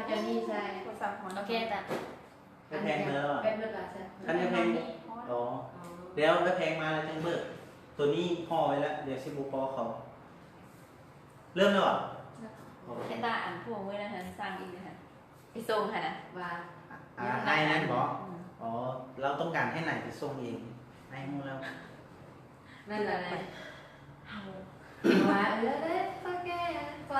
ດຽວນີ້ໃສ່ ໂທລະສັບຫົວ ໂອເຄ ຕາ ແລ້ວແພງເທົ່າໃດແບັດເບິດລະ ຄັນແລ້ວແພງ ອໍ ອໍ ແລ້ວ ແລ້ວແພງມາແລ້ວຈັ່ງເບີກ ໂຕນີ້ຫໍ່ໄວ້ແລ້ວ ດຽວຊິບໍ່ພໍເຂົາ ເລີ່ມແລ້ວຫວາ? ໂອເຄ ແຕ່ຕາອັນພວກມື້ນັ້ນຫັ້ນສັ່ງອີກຫັ້ນ ໄປສົ່ງຫັ້ນນະ ວ່າ ອາ ໃນນັ້ນບໍ? ອືມ ອໍ ລາວຕ້ອງການໃຫ້ໃນໄປສົ່ງເອງ ໃນຮູ້ແລ້ວ ນັ້ນລະ ເຮົາວ່າ ເອີ ເອີ ເຂົາແກ່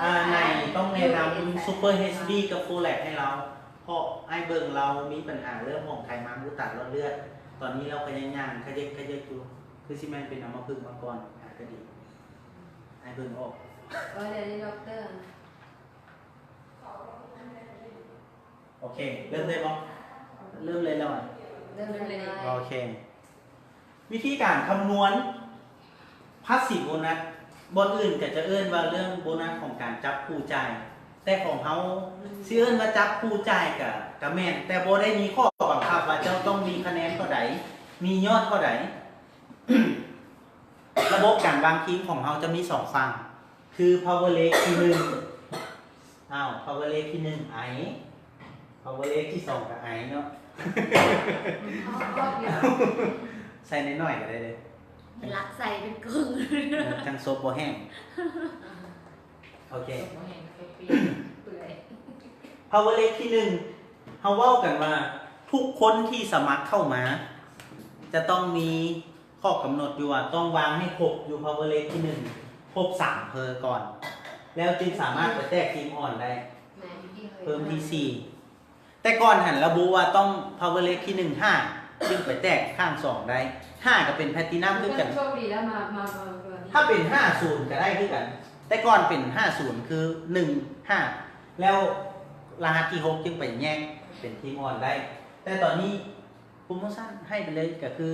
ອ່າ ໃນຕ້ອງແນະນຳ Super ເອັດ ເອັດ ເອັດ กับ Full Lag ໃຫ້ລາວ ເພາະອ້າຍເບິ່ງລາວມີບັນຫາເລື່ອງຂອງໄຂມັນອຸດຕັນຫຼອດເລືອດ ຕອນນີ້ລາວກະຍັງຍ່າງຂະເຫຍກຂະເຫຍກຢູ່ ຄືຊິແມ່ນເປັນອຳມະພຶກມາກ່ອນ ຫາກະດີ ອ້າຍເບິ່ງອອກ ວ່າແລ້ວນີ້ ດັອກເຕີ ໂອເຄ ເລີ່ມໄດ້ບໍ່? ເລີ່ມເລີຍແລ້ວຫວາ? ເລີ່ມເລີຍ ໂອເຄ ວິທີການຄຳນວນພາສີໂບນັດ ບ່ອນອື່ນກະຈະເອີ້ນວ່າເລື່ອງໂບນັດຂອງການຈັບຄູ່ຈ່າຍ ແຕ່ຂອງເຮົາຊິເອີ້ນວ່າຈັບຄູ່ຈ່າຍກະ ກະແມ່ນ ແຕ່ບໍ່ໄດ້ມີຂໍ້ບັງຄັບວ່າເຈົ້າຕ້ອງມີຄະແນນເທົ່າໃດ ມີຍອດເທົ່າໃດ. ລະບົບການວາງທີມຂອງເຮົາຈະມີສອງຝັ່ງ ຄື Power Leg ທີໜຶ່ງ ອ້າວ Power Leg ທີໜຶ່ງ ໄອ Power Leg ທີສອງກະໄອເນາະ ໃສ່ໜ້ອຍໆກະໄດ້ເດີ້ ລັກໃສ່ເປັນກຶ່ງ ເອີ ຈັ່ງສົບບໍ່ແຫ້ງ ໂອເຄ ສົບບໍ່ແຫ້ງ ສົບເປື່ອຍ Power Leg ທີໜຶ່ງ ເຮົາເວົ້າກັນວ່າທຸກຄົນທີ່ສະໝັກເຂົ້າມາ ຈະຕ້ອງມີ ຂໍ້ກຳນົດຢູ່ວ່າຕ້ອງວາງໃຫ້ຄົບຢູ່ Power Leg ທີໜຶ່ງ ຄົບສາມເພີກ່ອນ ແລ້ວຈຶ່ງສາມາດໄປແຕກທີມອ່ອນໄດ້ ເພີ່ມທີສີ່ ແຕ່ກ່ອນຫັ້ນລະບຸວ່າຕ້ອງ Power Leg ທີໜຶ່ງ ຫ້າ ຈຶ່ງໄປແຕກຂ້າງສອງໄດ້ ຫ້າກະເປັນ Platinum ຄືກັນ ໂຊກດີແລ້ວ ມາ ມາ ມາ ມາ ຖ້າເປັນ ຫ້າສູນ ກະໄດ້ຄືກັນ ແຕ່ກ່ອນເປັນ ຫ້າສູນ ຄື ໜຶ່ງ ຫ້າ ແລ້ວລະຫັດທີຫົກຈຶ່ງໄປແຍກເປັນທີມອ່ອນໄດ້ ແຕ່ຕອນນີ້ ໂປຣໂມຊັນໃຫ້ໄປເລີຍ ກະຄື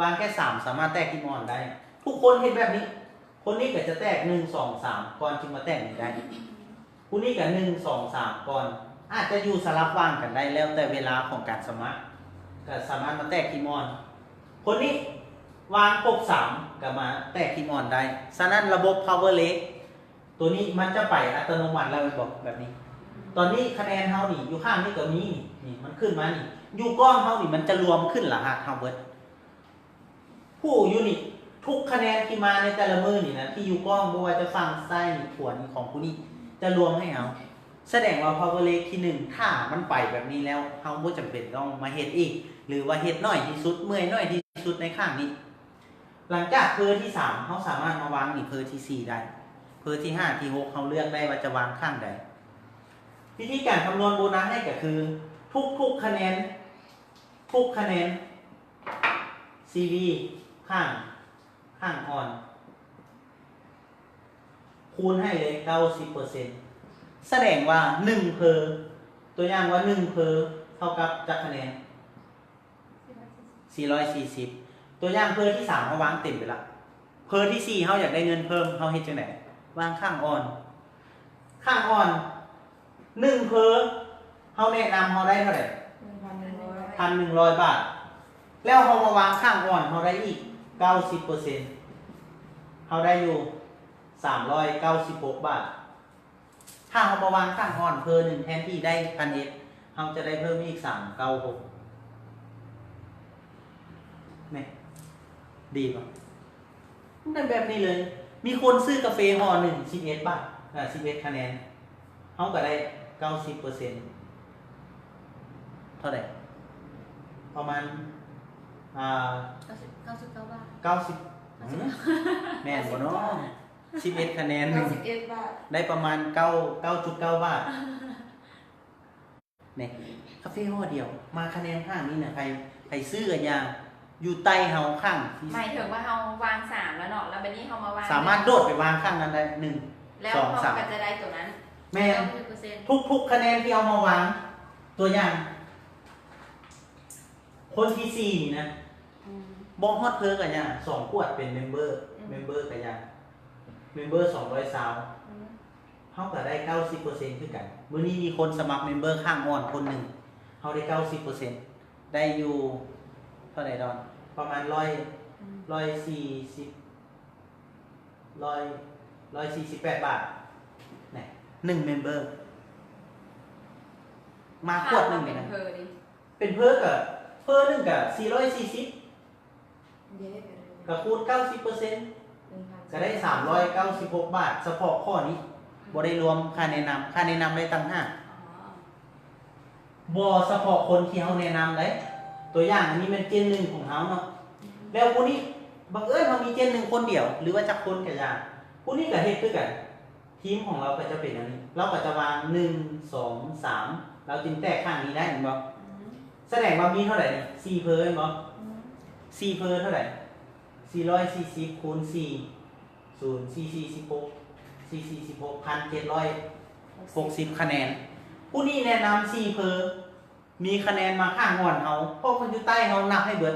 ວາງແຄ່ສາມ ສາມາດແຕກທີມອ່ອນໄດ້ ທຸກຄົນເຮັດແບບນີ້ ຄົນນີ້ກະຈະແຕກ ໜຶ່ງ ສອງ ສາມ ກ່ອນຈຶ່ງມາແຕກນີ້ໄດ້ ຜູ້ນີ້ກະ ໜຶ່ງ ສອງ ສາມ ກ່ອນ ອາດຈະຢູ່ສະຫຼັບວາງກັນໄດ້ ແລ້ວແຕ່ເວລາຂອງການສະໝັກ ກະສາມາດມາແຕກທີມອ່ອນ ຄົນນີ້ວາງຄົບສາມ ກະມາແຕກທີມອ່ອນໄດ້ ສະນັ້ນລະບົບ Power Leg ໂຕນີ້ມັນຈະໄປອັດຕະໂນມັດແລ້ວແມ່ນບໍ່? ແບບນີ້ ຕອນນີ້ຄະແນນເຮົານີ້ ຢູ່ຂ້າງນີ້ກະມີ ນີ້ ນີ້ ມັນຂຶ້ນມານີ້ ຢູ່ກ້ອງເຮົານີ້ ມັນຈະລວມຂຶ້ນລະຫັດເຮົາເບິດ ຜູ້ຢູ່ນີ້ ທຸກຄະແນນທີ່ມາໃນແຕ່ລະມື້ນີ້ນະ ທີ່ຢູ່ກ້ອງ ບໍ່ວ່າຈະຝັ່ງຊ້າຍ ຂວານີ້ ຂອງຜູ້ນີ້ ຈະລວມໃຫ້ເຮົາ ສະແດງວ່າ Power Leg ທີໜຶ່ງ ຖ້າມັນໄປແບບນີ້ແລ້ວ ເຮົາບໍ່ຈຳເປັນຕ້ອງມາເຮັດອີກ ຫຼືວ່າເຮັດໜ້ອຍທີ່ສຸດ ເມື່ອຍໜ້ອຍທີ່ສຸດໃນຂ້າງນີ້ ຫຼັງຈາກເພີທີສາມ ເຮົາສາມາດມາວາງນີ້ເພີທີສີ່ໄດ້ ເພີທີຫ້າ ທີຫົກ ເຮົາເລືອກໄດ້ວ່າຈະວາງຂ້າງໃດ ວິທີການຄຳນວນໂບນັດໃຫ້ກະຄື ທຸກໆຄະແນນ ທຸກຄະແນນ ຊີວີ ຂ້າງ ຂ້າງອ່ອນ ຄູນໃຫ້ເລີຍ ເກົ້າສິບເປີເຊັນ ສະແດງວ່າ ໜຶ່ງເພີ ຕົວຢ່າງວ່າ ໜຶ່ງເພີ ເທົ່າກັບຈັກຄະແນນ? ສີ່ຮ້ອຍສີ່ສິບ ຕົວຢ່າງເພີທີສາມ ເຮົາວາງເຕັມໄປລະ ເພີທີສີ່ ເຮົາຢາກໄດ້ເງິນເພີ່ມ ເຮົາເຮັດຈັ່ງໃດ? ວາງຂ້າງອ່ອນ ຂ້າງອ່ອນ ໜຶ່ງເພີ ເຮົາແນະນຳເຮົາໄດ້ເທົ່າໃດ? ໜຶ່ງພັນໜຶ່ງຮ້ອຍ ພັນໜຶ່ງຮ້ອຍບາດ ແລ້ວເຮົາມາວາງຂ້າງອ່ອນເຮົາໄດ້ອີກ ເກົ້າສິບເປີເຊັນ ເຮົາໄດ້ຢູ່ ສາມຮ້ອຍເກົ້າສິບຫົກບາດ ຖ້າເຮົາມາວາງຂ້າງອ່ອນເພີໜຶ່ງ ແທນທີ່ໄດ້ ພັນເອັດ ເຮົາຈະໄດ້ເພີ່ມອີກ ສາມເກົ້າຫົກ ແມ່ນ ດີບໍ່? ມັນເປັນແບບນີ້ເລີຍ ມີຄົນຊື້ກາເຟຫໍ່ໜຶ່ງ ສິບເອັດບາດ ອາ ສິບເອັດຄະແນນ ເຮົາກະໄດ້ ເກົ້າສິບເປີເຊັນ ເທົ່າໃດ? ປະມານ ອາ ເກົ້າສິບ ເກົ້າສິບເກົ້າບາດ ເກົ້າສິບ ເກົ້າສິບ ຫື ແມ່ນບໍ່ເນາະ? ສິບເອັດຄະແນນ ເກົ້າສິບເອັດບາດ ໄດ້ປະມານ ເກົ້າ ເກົ້າຈຸດເກົ້າບາດ ນີ້ ກາເຟຫໍ່ດຽວ ມາຄະແນນຫ້າງນີ້ນະ ໃຜ ໃຜຊື້ກະຢ່າ ຢູ່ໃຕ້ເຮົາຂ້າງທີ່ ໝາຍເຖິງວ່າເຮົາວາງສາມແລ້ວເນາະ ແລ້ວບາດນີ້ເຮົາມາວາງ ສາມາດໂດດໄປວາງຂ້າງນັ້ນໄດ້ ໜຶ່ງ ແລ້ວ ສອງ ເຮົາ ສາມ ກະຈະໄດ້ໂຕນັ້ນ ແມ່ນ ເກົ້າສິບເປີເຊັນ ທຸກໆຄະແນນທີ່ເຮົາມາວາງ ຕົວຢ່າງ ຄົນທີສີ່ນີ້ນະ ອືມ ບໍ່ຮອດເພີກະຢ່າ ສອງຂວດເປັນເມມເບີ ອືມ ເມມເບີກະຢ່າ ເມມເບີສອງຮ້ອຍຊາວ ອືມ ເຮົາກະໄດ້ເກົ້າສິບເປີເຊັນຄືກັນ ມື້ນີ້ມີຄົນສະໝັກເມມເບີຂ້າງອ່ອນຄົນໜຶ່ງ ເຮົາໄດ້ເກົ້າສິບເປີເຊັນ ໄດ້ຢູ່ເທົ່າໃດດອນ? ປະມານຮ້ອຍ ອືມ ຮ້ອຍສີ່ສິບ ຮ້ອຍ ຮ້ອຍສີ່ສິບແປດບາດ ນີ້ ໜຶ່ງເມມເບີ ມາຂວດໜຶ່ງນີ້ນະ ເປັນເພີນີ້ ເປັນເພີກະ ເພີໜຶ່ງກະສີ່ຮ້ອຍສີ່ສິບ ເດ້ ກະຄູນເກົ້າສິບເປີເຊັນ ໜຶ່ງພັນ ກະໄດ້ສາມຮ້ອຍເກົ້າສິບຫົກບາດ ສະເພາະຂໍ້ນີ້ ອືມ ບໍ່ໄດ້ລວມຄ່າແນະນຳ ຄ່າແນະນຳໄດ້ຕ່າງຫາກ ອໍ ບໍ່ສະເພາະຄົນທີ່ເຮົາແນະນຳໄດ໋. ຕົວຢ່າງ ອັນນີ້ແມ່ນເຈນໜຶ່ງຂອງເຮົາເນາະ ອືມ ແລ້ວຜູ້ນີ້ ບັງເອີນເຮົາມີເຈນໜຶ່ງຄົນດຽວ ຫຼືວ່າຈັກຄົນກະຢ່າ ຜູ້ນີ້ກະເຮັດຄືກັນ ທີມຂອງລາວກະຈະເປັນແນວນີ້ ລາວກະຈະວາງ ໜຶ່ງ ສອງ ສາມ ລາວຈຶ່ງແຕກຂ້າງນີ້ໄດ້ແມ່ນບໍ່? ອືມ ສະແດງວ່າມີເທົ່າໃດນີ້? ສີ່ເພີແມ່ນບໍ່? ອືມ ສີ່ເພີເທົ່າໃດ? ສີ່ຮ້ອຍສີ່ສິບ ຄູນສີ່ ສູນ ສີ່ສີ່ສິບຫົກ ສີ່ສີ່ສິບຫົກ ພັນເຈັດຮ້ອຍຫົກສິບຄະແນນ. ຜູ້ນີ້ແນະນຳສີ່ເພີ ມີຄະແນນມາຂ້າງກ່ອນເຮົາ ເພາະເພິ່ນຢູ່ໃຕ້ເຮົາ ນັບໃຫ້ເບິດ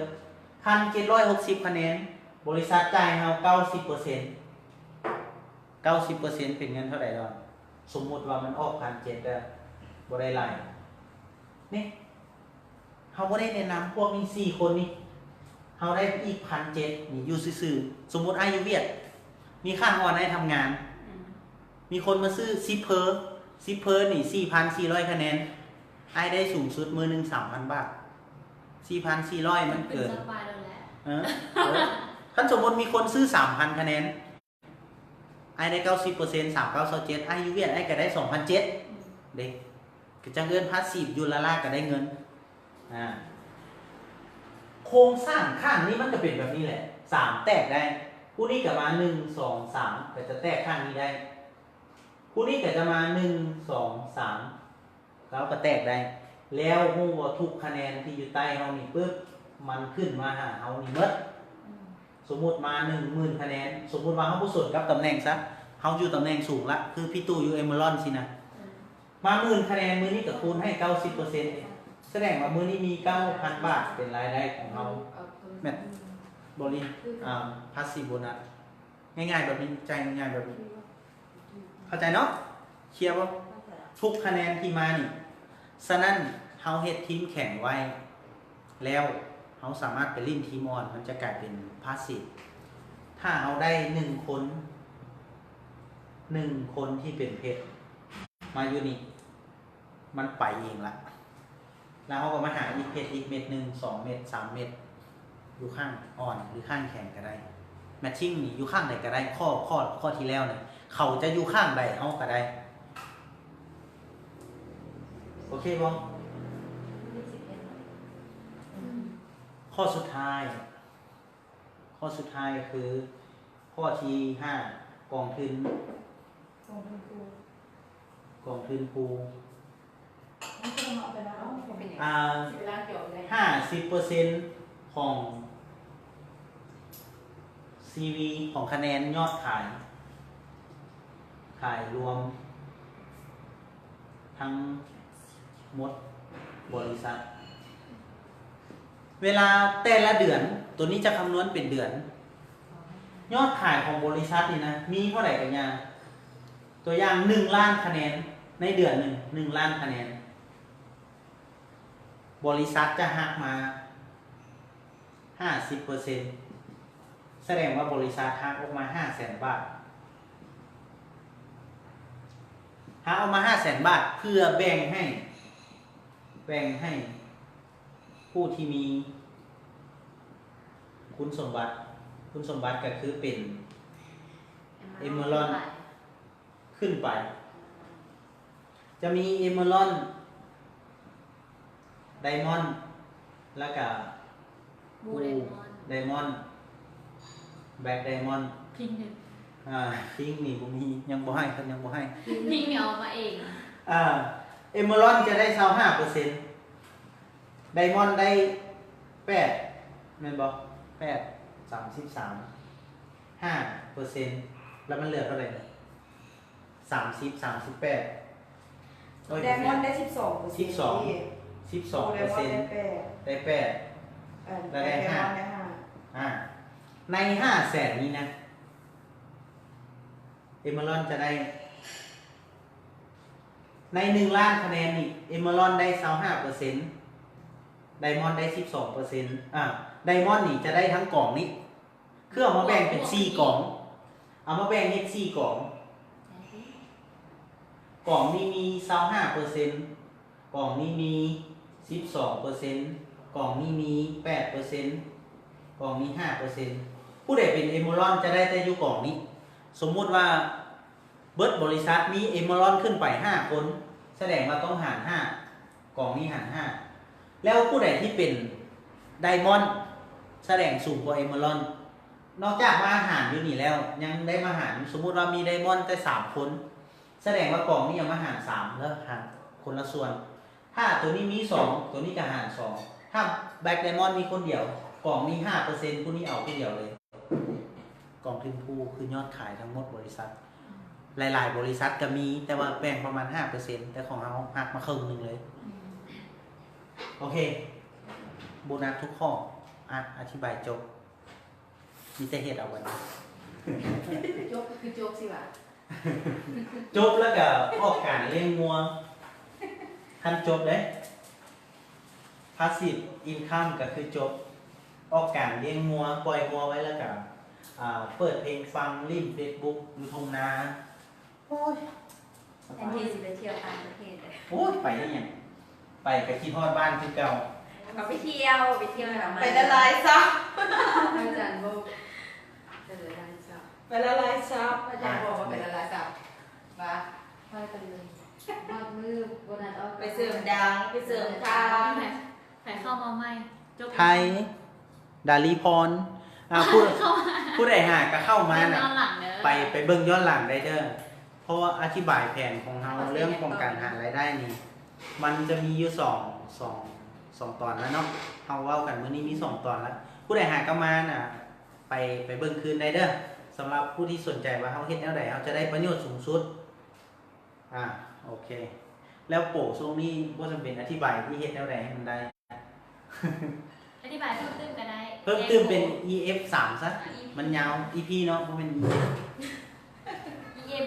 ພັນເຈັດຮ້ອຍຫົກສິບຄະແນນ ບໍລິສັດຈ່າຍເຮົາເກົ້າສິບເປີເຊັນ ເກົ້າສິບເປີເຊັນເປັນເງິນເທົ່າໃດດອນ? ສົມມຸດວ່າມັນອອກພັນເຈັດເດີ ບໍ່ໄດ້ຫຼາຍ ນີ້ ເຮົາບໍ່ໄດ້ແນະນຳພວກນີ້ສີ່ຄົນນີ້ ເຮົາໄດ້ອີກພັນເຈັດນີ້ ຢູ່ຊື່ໆ. ສົມມຸດອ້າຍຢູ່ຫວຽດ ມີຂ້າງກ່ອນອ້າຍທຳງານ ອືມ ມີຄົນມາຊື້ສິບເພີ ສິບເພີນີ້ ສີ່ພັນສີ່ຮ້ອຍຄະແນນ ອ້າຍໄດ້ສູງສຸດມື້ໜຶ່ງສາມພັນບາດ ສີ່ພັນສີ່ຮ້ອຍມັນເກີນ ສະບາຍແລ້ວແຫຼະ ເອີ ຄັນສົມມຸດມີຄົນຊື້ສາມພັນຄະແນນ ອ້າຍໄດ້ເກົ້າສິບເປີເຊັນ ສາມເກົ້າຊາວເຈັດ ອ້າຍຢູ່ຫວຽດ ອ້າຍກະໄດ້ສອງພັນເຈັດ ອືມ ເດ້ ກະຈັ່ງເອີ້ນພາສຊີບ ຢູ່ລ້າໆກະໄດ້ເງິນ ອາ ໂຄງສ້າງຂ້າງນີ້ມັນກະເປັນແບບນີ້ແຫຼະ ສາມແຕກໄດ້ ຜູ້ນີ້ກະມາ ໜຶ່ງ ສອງ ສາມ ກະຈະແຕກຂ້າງນີ້ໄດ້ ຜູ້ນີ້ກະຈະມາ ໜຶ່ງ ສອງ ສາມ ລາວກະແຕກໄດ້ ແລ້ວຮູ້ບໍ່ ທຸກຄະແນນທີ່ຢູ່ໃຕ້ເຮົານີ້ປຶບ ມັນຂຶ້ນມາຫາເຮົານີ້ໝົດ ອືມ ສົມມຸດມາໜຶ່ງໝື່ນຄະແນນ ສົມມຸດວ່າເຮົາບໍ່ສົນກັບຕຳແໜ່ງຊະ ເຮົາຢູ່ຕຳແໜ່ງສູງລະ ຄືພີ່ຕູ້ຢູ່ເອເມີລອນຊີ້ນະ ອືມ ມາໝື່ນຄະແນນ ມື້ນີ້ກະຄູນໃຫ້ເກົ້າສິບເປີເຊັນ ສະແດງວ່າມື້ນີ້ມີເກົ້າພັນບາດເປັນລາຍໄດ້ຂອງເຮົາ ແມັດ ບໍລິ ອາ ພາສຊີບໂບນັດ ງ່າຍໆແບບນີ້ ຈ່າຍງ່າຍໆແບບນີ້ ເຂົ້າໃຈເນາະ? ເຄລຍບໍ່? ທຸກຄະແນນທີ່ມານີ້ ສະນັ້ນເຮົາເຮັດທີມແຂງໄວ້ ແລ້ວເຮົາສາມາດໄປຫຼິ້ນທີມອ່ອນ ມັນຈະກາຍເປັນພາສຊີບ ຖ້າເຮົາໄດ້ໜຶ່ງຄົນ ໜຶ່ງຄົນທີ່ເປັນເພັດມາຢູ່ນີ້ ມັນໄປເອງລະ ແລ້ວເຮົາກະມາຫາອີກເພັດອີກເມັດໜຶ່ງ ສອງເມັດ ສາມເມັດ ຢູ່ຂ້າງອ່ອນ ຫຼື ຂ້າງແຂງກະໄດ້ ແມັດຊິງນີ້ຢູ່ຂ້າງໃດກະໄດ້ ຂໍ້ ຂໍ້ ຂໍ້ທີ່ແລ້ວນີ້ ເຂົາຈະຢູ່ຂ້າງໃດເຮົາກະໄດ້ ໂອເຄບໍ່? ຂໍ້ສຸດທ້າຍ ຂໍ້ສຸດທ້າຍຄື ຂໍ້ທີຫ້າ ກອງທຶນ ກອງທຶນຄູ ກອງທຶນຄູ ອາ ຫ້າສິບເປີເຊັນຂອງຊີວີ ຂອງຄະແນນຍອດຂາຍ ຂາຍລວມທັງໝົດບໍລິສັດ ເວລາແຕ່ລະເດືອນ ໂຕນີ້ຈະຄຳນວນເປັນເດືອນ ຍອດຂາຍຂອງບໍລິສັດນີ້ນະ ມີເທົ່າໃດກະຢ່າ ຕົວຢ່າງ ໜຶ່ງລ້ານຄະແນນ ໃນເດືອນໜຶ່ງ ໜຶ່ງລ້ານຄະແນນ ບໍລິສັດຈະຫັກມາຫ້າສິບເປີເຊັນ ສະແດງວ່າບໍລິສັດຫັກອອກມາຫ້າແສນບາດ ຫັກອອກມາຫ້າແສນບາດ ເພື່ອແບ່ງໃຫ້ ແບ່ງໃຫ້ຜູ້ທີ່ມີຄຸນສົມບັດ ຄຸນສົມບັດກະຄືເປັນ ເອເມີຣອນ ຂຶ້ນໄປ ຈະມີເອເມີຣອນ ໄດມອນ ແລ້ວກະ ບລູ ບລູ ໄດມອນ ໄດມອນ ແບລັກໄດມອນ ພິງ ອາ ພິງນີ້ບໍ່ມີ ຍັງບໍ່ໃຫ້ ເພິ່ນຍັງບໍ່ໃຫ້ ພິງນີ້ເອົາມາເອງ ອາ ເອເມີຣອນຈະໄດ້ຊາວຫ້າເປີເຊັນ ໄດມອນໄດ້ແປດ ແມ່ນບໍ່? ແປດ ສາມສິບສາມ ຫ້າເປີເຊັນ ແລ້ວມັນເຫຼືອເທົ່າໃດນີ້? ສາມສິບ ສາມສິບແປດ ໂອ້ຍ ໄດມອນໄດ້ສິບສອງເປີເຊັນ ສິບສອງ ສິບສອງເປີເຊັນ ໄດ້ແປດ ໄດ້ແປດ ເອີ ແລ້ວໄດ້ຫ້າ ໄດ້ຫ້າ ອາ ໃນຫ້າແສນນີ້ນະ ເອເມີຣອນຈະໄດ້ ໃນໜຶ່ງລ້ານຄະແນນນີ້ ເອເມີຣອນໄດ້ຊາວຫ້າເປີເຊັນ ໄດມອນໄດ້ສິບສອງເປີເຊັນ ອາ ໄດມອນນີ້ຈະໄດ້ທັງກອງນີ້ ຄືເອົາມາແບ່ງເປັນສີ່ກອງ ເອົາມາແບ່ງເຮັດສີ່ກອງ ກອງນີ້ມີຊາວຫ້າເປີເຊັນ ກອງນີ້ມີສິບສອງເປີເຊັນ, ກອງນີ້ມີແປດເປີເຊັນ, ກອງນີ້ຫ້າເປີເຊັນ. ຜູ້ໃດເປັນ Emerald ຈະໄດ້ແຕ່ຢູ່ກອງນີ້. ສົມມຸດວ່າເບິດບໍລິສັດມີ Emerald ຂຶ້ນໄປຫ້າຄົນ, ສະແດງວ່າຕ້ອງຫານຫ້າ, ກອງນີ້ຫານຫ້າ. ແລ້ວຜູ້ໃດທີ່ເປັນ Diamond ສະແດງສູງກວ່າ Emerald, ນອກຈາກມາຫານຢູ່ນີ້ແລ້ວ ຍັງໄດ້ມາຫານ, ສົມມຸດວ່າມີ Diamond ແຕ່ສາມຄົນ, ສະແດງວ່າກອງນີ້ເອົາມາຫານສາມ ແລ້ວຫານຄົນລະສ່ວນ. ຖ້າໂຕນີ້ມີສອງ ໂຕນີ້ກໍຫານສອງ. ຖ້າ Black Diamond ມີຄົນດຽວ, ກອງນີ້ຫ້າເປີເຊັນ, ຜູ້ນີ້ເອົາຜູ້ດຽວເລີຍ. ກອງທຶນພູຄືຍອດຂາຍທັງໝົດບໍລິສັດ. ຫຼາຍໆບໍລິສັດກໍມີ, ແຕ່ວ່າແບ່ງປະມານຫ້າເປີເຊັນ, ແຕ່ຂອງເຮົາຫັກມາເຄິ່ງໜຶ່ງເລີຍ. ອືມ ໂອເຄ, ໂບນັດທຸກຂໍ້. ອະ ອະທິບາຍຈົບ. ມີແຕ່ເຮັດເອົາບັດນີ້. ຈົບກໍຄືຈົບຊິຫວາ? ຈົບແລ້ວກໍອອກການລ້ຽງງົວ. ຄັນຈົບເດ້ Passive income ກໍຄືຈົບ, ອອກການລ້ຽງງົວ, ປ່ອຍງົວໄວ້ ແລ້ວກໍ ອ່າ ເປີດເພງຟັງ, ຫຼິ້ນ Facebook ຢູ່ທົ່ງນາ. ໂອ້ຍ ສະບາຍ. ແທນທີ່ຊິໄປທ່ຽວຕ່າງປະເທດເດ້. ໂອ້ຍ ໄປເຮັດຫຍັງ? ໄປກໍຄິດຮອດບ້ານຄືເກົ່າ. ກໍໄປທ່ຽວ, ໄປທ່ຽວນຳ. ໄປລະລາຍຊັບ. ອາຈານບອກ ໄປລະລາຍຊັບ. ໄປລະລາຍຊັບ. ອາຈານບອກວ່າໄປລະລາຍຊັບ. ວ່າ ໄປກັນເລີຍ. ຮອດມື້ໂບນັດອອກ. ໄປເສີມດັງ, ໄປເສີມທາງ. ໃຜເຂົ້າມາໃໝ່? ຈົບ ໄທ ດາລີພອນ. ອ່າ ຜູ້ ຜູ້ໃດຫາກໍເຂົ້າມານະ, ໄປ ໄປເບິ່ງຍ້ອນຫຼັງໄດ້ເດີ. ເພາະວ່າອະທິບາຍແຜນຂອງເຮົາເລື່ອງຂອງການຫາລາຍໄດ້ນີ້ ມັນຈະມີຢູ່ສອງ ສອງ ສອງຕອນແລ້ວເນາະ. ເຮົາເວົ້າກັນມື້ນີ້ມີສອງຕອນແລ້ວ. ຜູ້ໃດຫາກໍມານະ ໄປ ໄປເບິ່ງຄືນໄດ້ເດີ. ສຳລັບຜູ້ທີ່ສົນໃຈວ່າເຮົາເຮັດແນວໃດເຮົາຈະໄດ້ປະໂຫຍດສູງສຸດ. ອ່າ ໂອເຄ. ແລ້ວໂປຊ່ວງນີ້ບໍ່ຈຳເປັນອະທິບາຍທີ່ເຮັດແນວໃດໃຫ້ມັນໄດ້. ອະທິບາຍເພີ່ມຕື່ມກໍໄດ້. ເພີ່ມຕື່ມເປັນ ອີ ເອັຟ ສາມ ຊະ. ອ່າ ອີ ອີ ມັນຍາວ ອີ ອີ ເນາະ, ບໍ່ແມ່ນ ອີ ເອັມ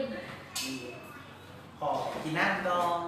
ຂໍກິນນ້ຳກ່ອນ.